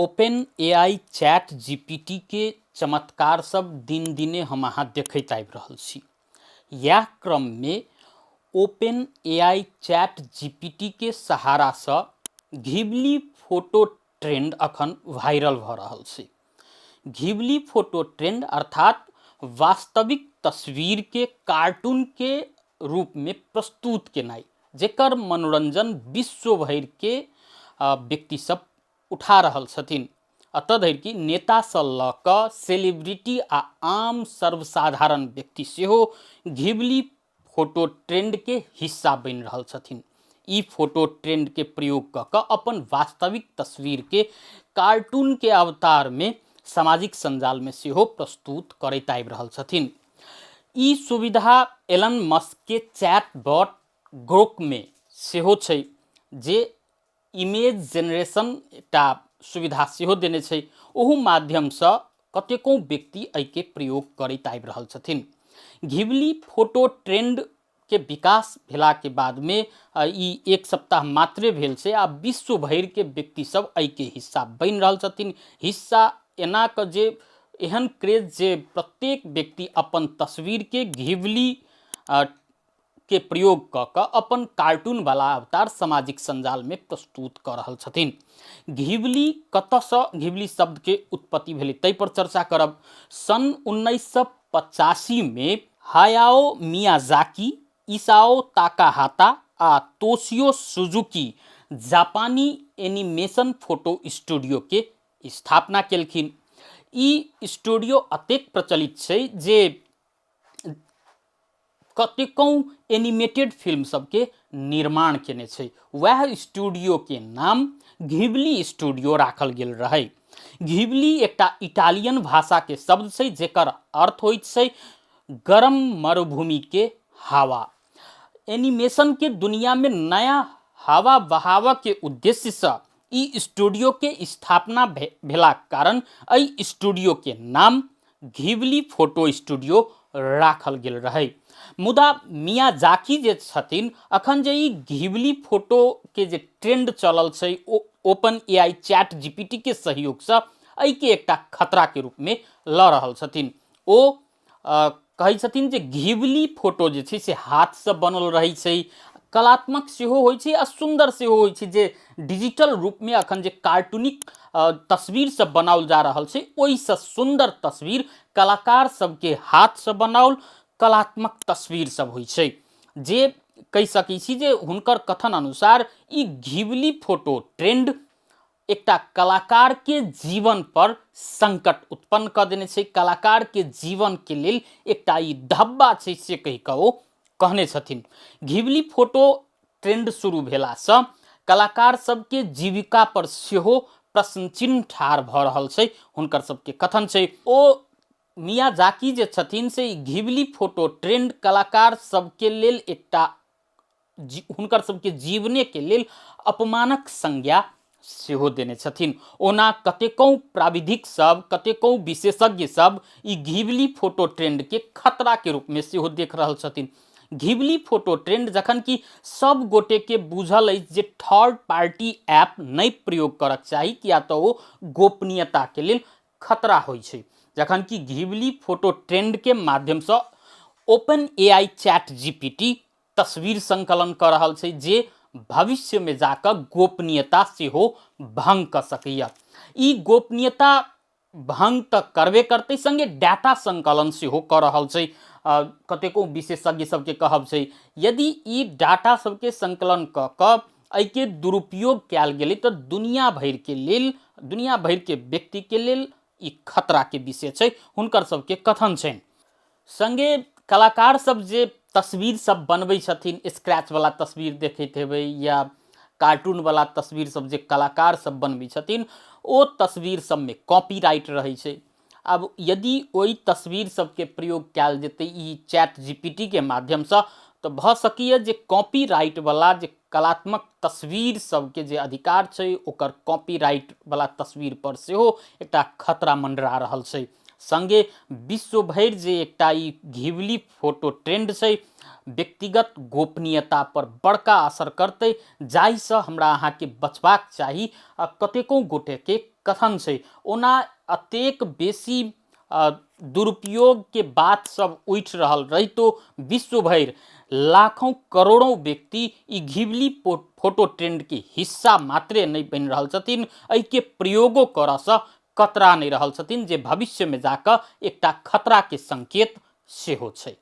Open AI chat GPT के चमत्कार सब दिन दिने हम अहाँ देखैत आबि रहल छी। इएह क्रममे ओपन एआई चैट जीपीटी के सहारासँ घिबली फोटो ट्रेंड अखन वायरल भऽ रहल छै। घिबली फोटो ट्रेंड अर्थात वास्तविक तस्वीरके कार्टूनके रूपमे प्रस्तुत केनाइ, जकर मनोरञ्जन विश्व भरिके व्यक्ति सब उठा रहल छथिन। एतऽ धरि कि नेतासँ लऽ कऽ सेलिब्रिटी आ आम सर्वसाधारण व्यक्ति सेहो घिबली फोटो ट्रेंडके हिस्सा बनि रहल छथिन। ई फोटो ट्रेंडके प्रयोग कऽ कऽ अपन वास्तविक तस्वीरके कार्टूनके अवतारमे सामाजिक सञ्जालमे सेहो प्रस्तुत करैत आबि रहल छथिन। ई सुविधा एलन मस्कके चैट बॉट ग्रोकमे सेहो छै, जे इमेज जेनरेशन एकटा सुविधा सेहो देने छै। ओहू माध्यमसँ कतेको व्यक्ति एहिके प्रयोग करैत आबि रहल छथिन। घिबली फोटो ट्रेंडके विकास भेलाके बादमे ई एक सप्ताह मात्रे भेल छै आ विश्व भरिके व्यक्ति सब एहिके हिस्सा बनि रहल छथिन। हिस्सा एना कऽ जे एहन क्रेज जे प्रत्येक व्यक्ति अपन तस्वीरके घिबली के प्रयोग कऽ कऽ अपन कार्टूनवला अवतार सामाजिक सञ्जालमे प्रस्तुत कऽ रहल छथिन। घिबली कतऽसँ घिबली शब्दके उत्पत्ति भेलै ताहिपर चर्चा करब। सन् 1985मे हायाओ मियाजाकी, इसाओ ताकाहाता आ तोशियो सुजुकी जापानी एनिमेशन फोटो स्टूडियोके स्थापना केलखिन। ई स्टूडियो अतेक प्रचलित छै जे कतेको एनिमेटेड फिल्म सबके निर्माण केने छै। वएह स्टूडियोके नाम घिबली स्टूडियो राखल गेल रहै। घिबली एकटा इटालियन भाषाके शब्द छै जेकर अर्थ होइत छै गरम मरुभूमिके हवा। एनिमेशनके दुनियामे नया हवा बहावऽके उद्देश्यसँ ई स्टूडियोके स्थापना भेलाक कारण एहि स्टूडियोके नाम घिबली फोटो स्टूडियो राखल गेल रहै। मुदा मियाजाकी जे छथिन, अखन जे ई घिबली फोटोके जे ट्रेंड चलल छै ओ ओपन एआई चैट जीपीटी के सहयोगसँ एहिके एकटा खतराके रूपमे लऽ रहल छथिन। ओ कहै छथिन जे घिबली फोटो जे छै से हाथसँ बनल रहै छै, कलात्मक सेहो होइ छै आ सुन्दर सेहो होइ छै, जे डिजिटल रूपमे अखन जे कार्टूनिक तस्वीर सब बनाओल जा रहल छै ओहिसँ सुन्दर तस्वीर कलाकार सबके हाथसँ बनाओल कलात्मक तस्वीर सब होइ छै। जे कहि सकै छी जे हुनकर कथन अनुसार ई घिबली फोटो ट्रेंड एकटा कलाकार के जीवन पर संकट उत्पन्न कऽ देने छै, कलाकार के जीवन के लेल एकटा ई धब्बा छै से कहि कऽ ओ कहने छथिन। घिबली फोटो ट्रेंड शुरू भेलासँ कलाकार सबके जीविका पर सेहो प्रश्न चिन्ह ठाढ़ भऽ रहल छै, हुनकर सबके कथन छै। ओ मियाजाकी जे छथिन से ई घिबली फोटो ट्रेंड कलाकार सबके लेल एकटा हुनकर सबके जीवनेके लेल अपमानक संज्ञा सेहो देने छथिन। ओना कतेको प्राविधिक सब, कतेको विशेषज्ञ सब ई घिबली फोटो ट्रेंडके खतराके रूपमे सेहो देख रहल छथिन। घिबली फोटो ट्रेंड जखन कि सब गोटेके बुझल अछि जे थर्ड पार्टी ऐप नहि प्रयोग करक चाही, किया तऽ ओ गोपनीयताके लेल खतरा होइ छै, जखन कि घिबली फोटो ट्रेंडके माध्यमसँ ओपन एआई चैट जीपीटी तस्वीर संकलन कऽ रहल छै जे भविष्यमे जाकऽ गोपनीयता सेहो भंग कऽ सकैए। ई गोपनीयता भंग तऽ करबे करतै, सङ्गे डाटा संकलन सेहो कऽ रहल छै। कतेको विशेषज्ञ सबके कहब छै यदि ई डाटा सबके संकलन कऽ कऽ एहिके दुरुपयोग कयल गेलै तऽ दुनिया भरिके लेल, दुनिया भरिके व्यक्तिके लेल ई खतराके विषय छै, हुनकर सबके कथन छनि। सङ्गे कलाकार सब जे तस्वीर सब बनबै छथिन, स्क्रैचवला तस्वीर देखैत हेबै या कार्टूनवला तस्वीर सब जे कलाकार सब बनबै छथिन, ओ तस्वीर सबमे कॉपीराइट रहै छै। आब यदि ओहि तस्वीर सबके प्रयोग कयल जेतै ई चैट जीपीटीके माध्यमसँ तऽ भऽ सकैए जे कॉपीराइटवला जे कलात्मक तस्वीर सबके जे अधिकार छै ओकर कॉपीराइटवला तस्वीरपर सेहो एकटा खतरा मंडरा रहल छै। सङ्गे विश्व भरि जे एकटा ई घिबली फोटो ट्रेंड छै व्यक्तिगत गोपनीयता पर बड़का असर करतै, जाहिसँ हमरा अहाँके बचबाक चाही आ कतेको गोटेके कथन छै। ओना अतेक बेसी दुरुपयोगके बात सब उठि रहल रहितो विश्व भरि लाखों करोड़ों व्यक्ति ई घिबली फोटो ट्रेंडके हिस्सा मात्रे नहि बनि रहल छथिन, एहिके प्रयोगो करऽसँ कतरा नहि रहल छथिन, जे भविष्यमे जाकऽ एकटा खतराके संकेत सेहो छै।